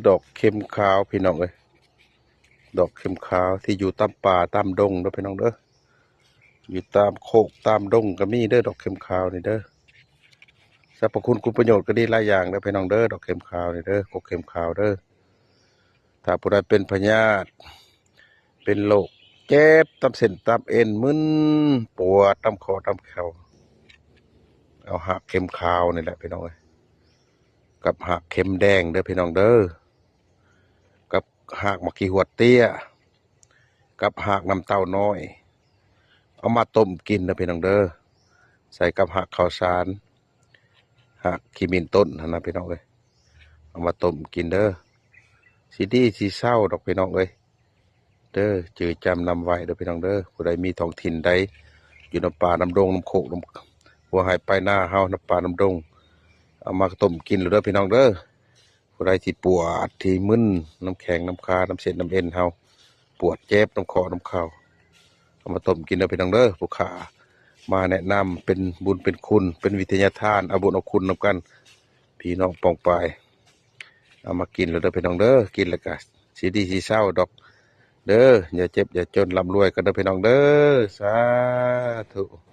ດອກເຂັມຂາວພີ່ນ້ອງເອີຍ ດອກເຂັມຂາວທີ່ຢູ່ຕາມປ່າຕາມດົງເດີພີ່ນ້ອງເດີ ຢູ່ຕາມໂຄກຕາມດົງກໍມີເດີ ດອກເຂັມຂາວນີ້ເດີ. ສັບພະຄຸນຄຸນປະໂຫຍດກໍດີຫຼາຍຢ່າງເດີພີ່ນ້ອງເດີ ດອກເຂັມຂາວນີ້ເດີ ກົກເຂັມຂາວເດີ. ຖ້າຜູ້ໃດເປັນພະຍາດ ເປັນໂລກເຈັບຕາມເສັ້ນຕາມເອັນ ມຶນປວດຕາມຂໍ້ຕາມເຂົ່າ ເອົາຮາກເຂັມຂາວນີ້ແຫຼະພີ່ນ້ອງເອີຍ ກັບຮາກເຂັມແດງເດີພີ່ນ້ອງເດີ ກັບຮາກໝາກຂີ້ຫວດເຕ້ຍ ກັບຮາກນ້ຳເຕົ້ານ້ອຍ ເອົາມາຕົ້ມກິນເດີພີ່ນ້ອງເດີ ໃສ່ກັບຮາກເຂົ້າສານ ຮາກຂີ້ໝິ່ນຕົ້ນຫັ້ນນະພີ່ນ້ອງເອີຍ ເອົາມາຕົ້ມກິນເດີ ຊິດີຊິເຊົາດອກພີ່ນ້ອງເອີຍ ເດີ ຈື່ຈຳນຳໄວ້ເດີພີ່ນ້ອງເດີ. ຜູ້ໃດມີທ້ອງຖິ່ນໃດຢູ່ນຳປ່ານຳດົງນຳໂຄກນຳ ຫົວໄຮ່ປາຍນາເຮົານຳປ່ານຳດົງ ເອົາມາຕົ້ມກິນໂລດເດີພີ່ນ້ອງເດີ. ຜູ້ໃດທີ່ປວດທີ່ມຶນນຳແຂ້ງນຳຂານຳເສັ້ນນຳເອັນເຮົາ ປວດເຈັບນຳຂໍ້ນຳເຂົ່າ ເອົາມາຕົ້ມກິນເດີພີ່ນ້ອງເດີ. ຜູ້ຂ້າມາແນະນຳເປັນບຸນເປັນຄຸນ ເປັນວິທະຍາທານ ເອົາບຸນເອົາຄຸນນຳກັນ ພີ່ນ້ອງປ້ອງປາຍ ເອົາມາກິນໂລດເດີພີ່ນ້ອງເດີ. ກິນແລ້ວກະຊິດີຊິເຊົາດອກເດີ ຢ່າເຈັບຢ່າຈົນ ລ່ຳລວຍກັນເດີພີ່ນ້ອງເດີ ສາທຸ.